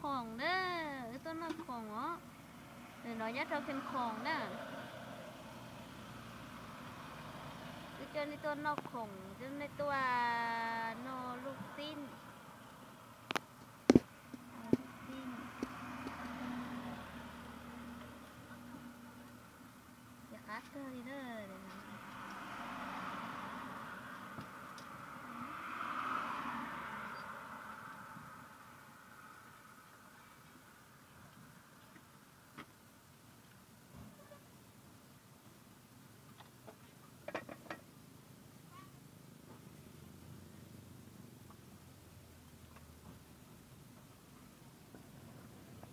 Khoom na, wb tuaj noj khoom os. Ntawm no nyob rau Kheem Khoom na. Wb coj nej tuaj noj khoom, coj nej tuaj noj luj xib. Luj xib ces qab kawg li na.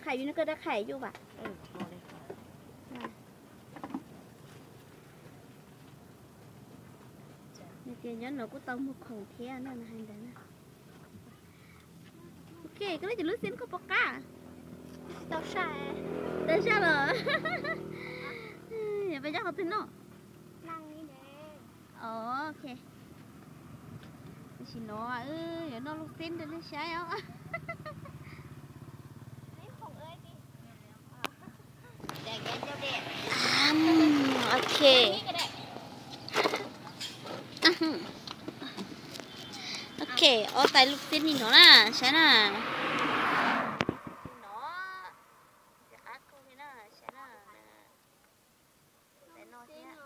Qhais yus, koj dab qhais yus vas. Nws tias nyob no kuj tau muag khoom thiab no, nws hais ntawd na. Ok, koj lub, ces luj xib koj puas qab? Tau saj, tau saj los. Yog peb nyob qhov twg noj? Ok. Tam sim no wb yuav noj luj xib rau nej saib os. Ok. Ok, ob tais luj xib li no na, saib na. No, qab kawg li na, saib na. Tais no thiab.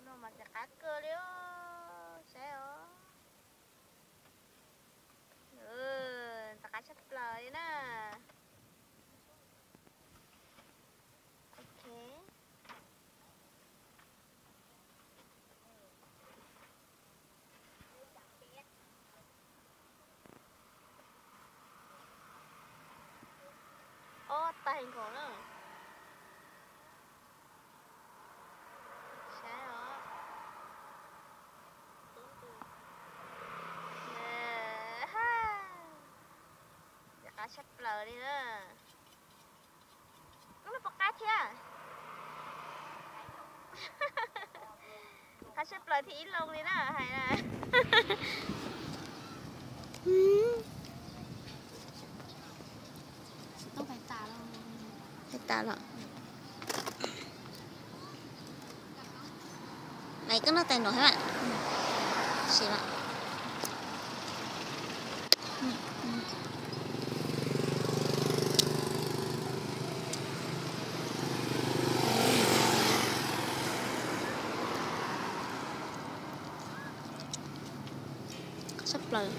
No mas tais qab kawg li os, saib os. Tais qab tshaj plaws li na. Ok. Ob tais nkaus na. Saib os. Qab tshaj plaws li na. Koj lub puas qab thiab? Qab tshaj plaws thiab ib loo li na, hais na. Hais tas los. Nais koj noj tais no thiab. Sim los. Qab tshaj plaws.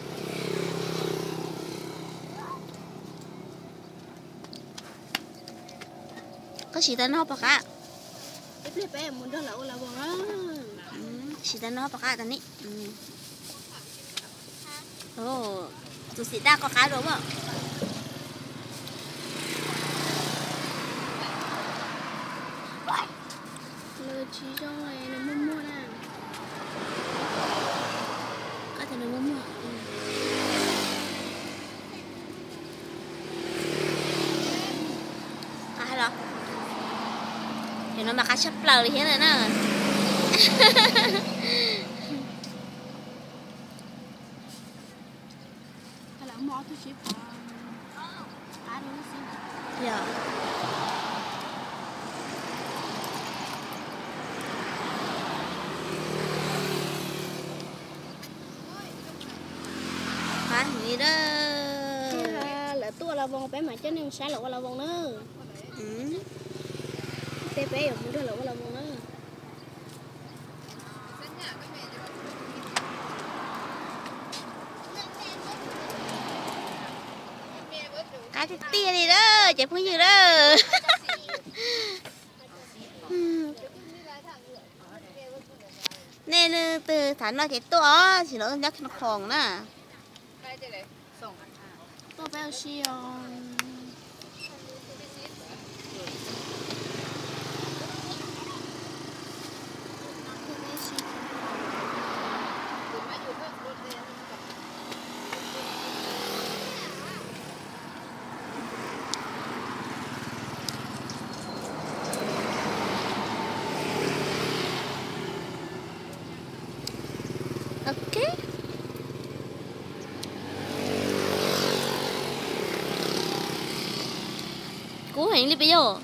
Koj siv tas no puas qab? Siv tas no puas qab tas ni? Tus xim daj koj qab dua mas. Nws tsis zoo, nws muag muag na. Koj tias nws muag muag. Qab los? Cov no mas qab tshaj plaws li thiab na. Yog. Qab heev li na. Lawv tuaj ua la voos peb mam coj nej mus saib lawv ua la voos na. Tej peb yuav mus nrog lawv ua la voos na. Qab tiag tiag li na, cov phooj ywg na. Nej leej twg tham no ces tuaj os, sim no nyob Kheem Khoom na. Tuaj peb ua si os. Kub heev li peb yog.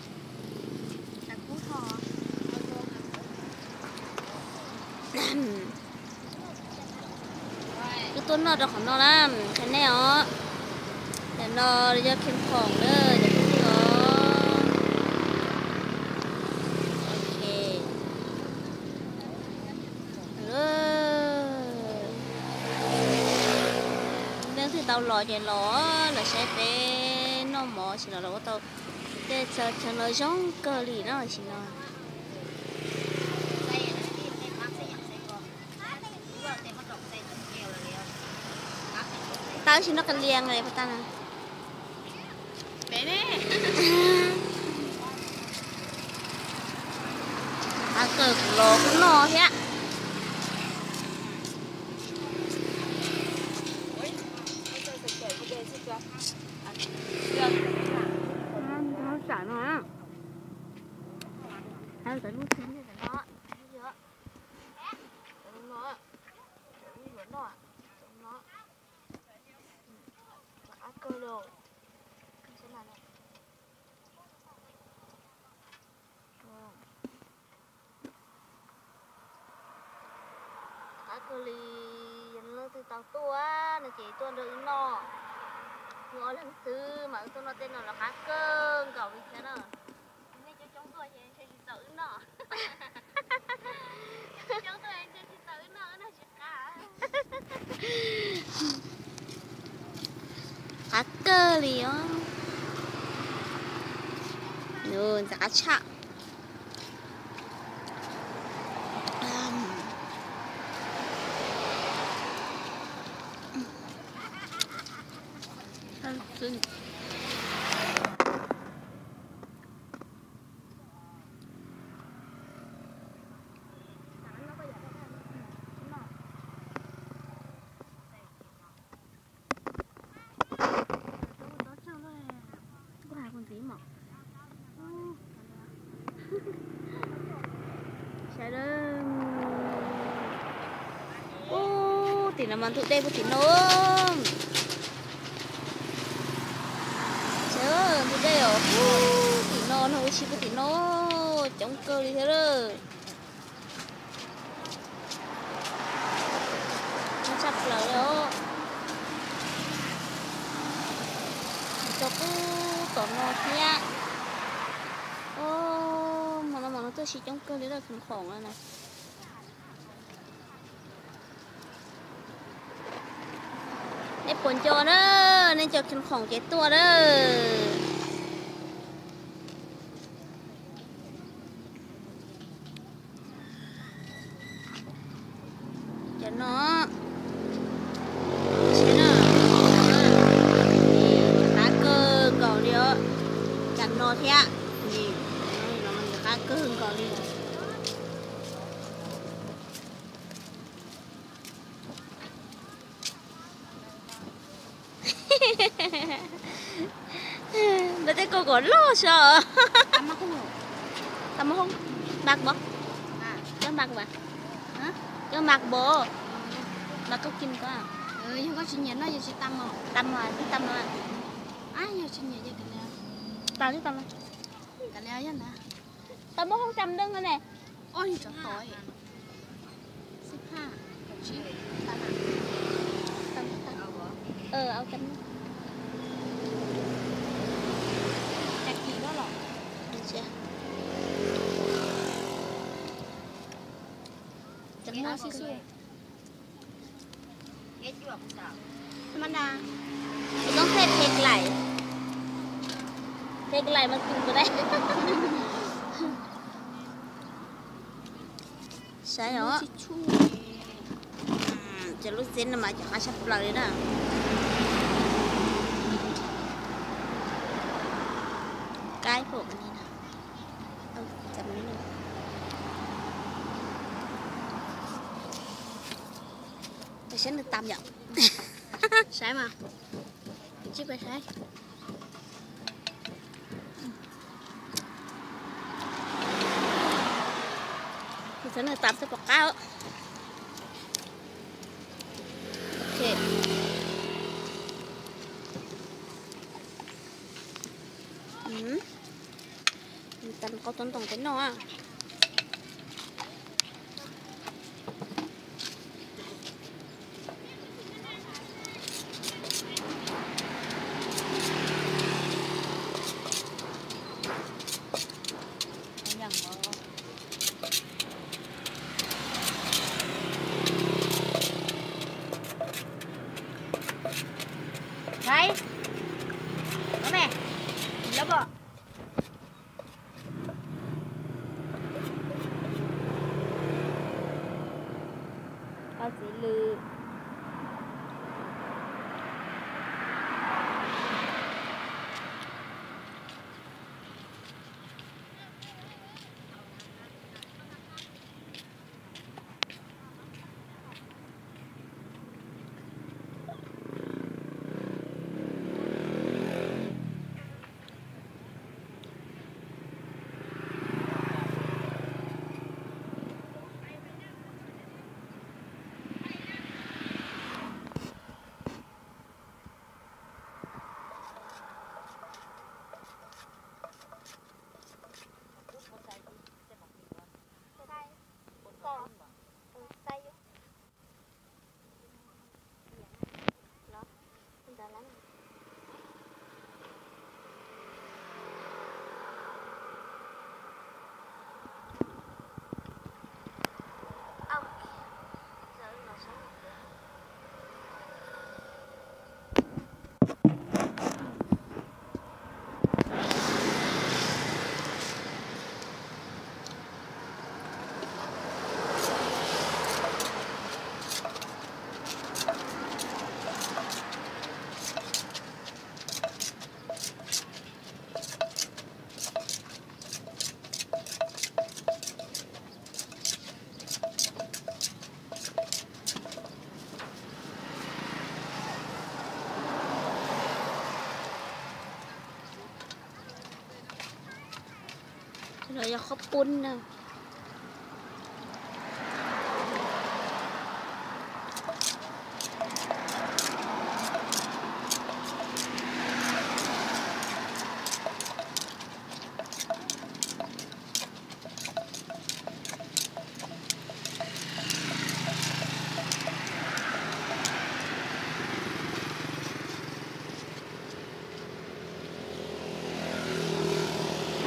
Kuv tuaj noj rau qhov no na, qhia nej os. Cov no yog khia khoom na, cov phooj ywg os. Ok. Leej twg tau los ces los, los saib peb noj mov tsis los los ua tau. Tej chaw no zoo kawg li no sim no. Tau sim no qis lias li puas tau na. Qab kawg, kuv los kuj noj thiab. Tsam no, lub no, no, no, qab kawg li. Qab kawg li, yog leej twg tau tuaj no ces tuaj nrog wb noj. Wb ob leeg xwb mas wb tuaj noj tej no los qab kawg nkaus li thiab na. Nej coob coob tuaj ces ntshe tsis txaus wb noj. Coob tuaj ntshe tsis txaus wb noj, wb noj tsis qab. Qab kawg li os. Ntxim qab tshaj. Kuv hais kuv ntxiv mas. Saib lawm. Ub, tim no mas ntug dej puag tim no. Saib ntug dej os, ub, tim no no ua si puag tim no, coob kawg li thiab lawm. Coob tshaj plaws li os. Cov kub tom no thiab. Ub, hmo no mas no tuaj si coob kawg li lawm, khoom khoom no na. Nej puas nco na, nej nco khia khoom ces tuaj na. Cov no, saib na, qab kawg nkaus li os. Cov no thiab, qab kawg nkaus li. Npaj tej koj kom loj so. Tau maj hoob, mas kos, cov mas kos, cov mas kos, mas koj kis ko. Yog koj tsis nyiam no yog tsis tau mas, tau mas twb tau mas. Yog tsis nyiam, tau twb tau mas. Tau maj hoob cam dej no ne. Cam no xwb xwb. Kuv toob tej phe klaim, phe klaim mas tus kuv dai. Saib os. Cov lub txeb no mas cov qab tshaj plaws li na. Kaib pom li na. Saib nws tam yom. Saib mas. Tsis pais saib. Saib nws tam txog pom qab. Ok. Tam qau tov ntoo peb noj. Hais, no me, lov pom. Txiv lws. Los yog qhob pun na.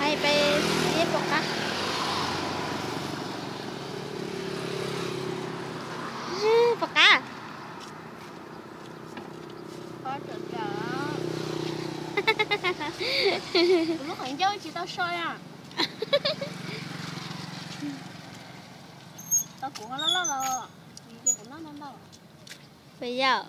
Hais peb pom qab, pom qab. Kuv lub qhov ncauj tsis tau so na. Tau kuv ho loj loj los, kuv noj ntau ntau. Puas yog?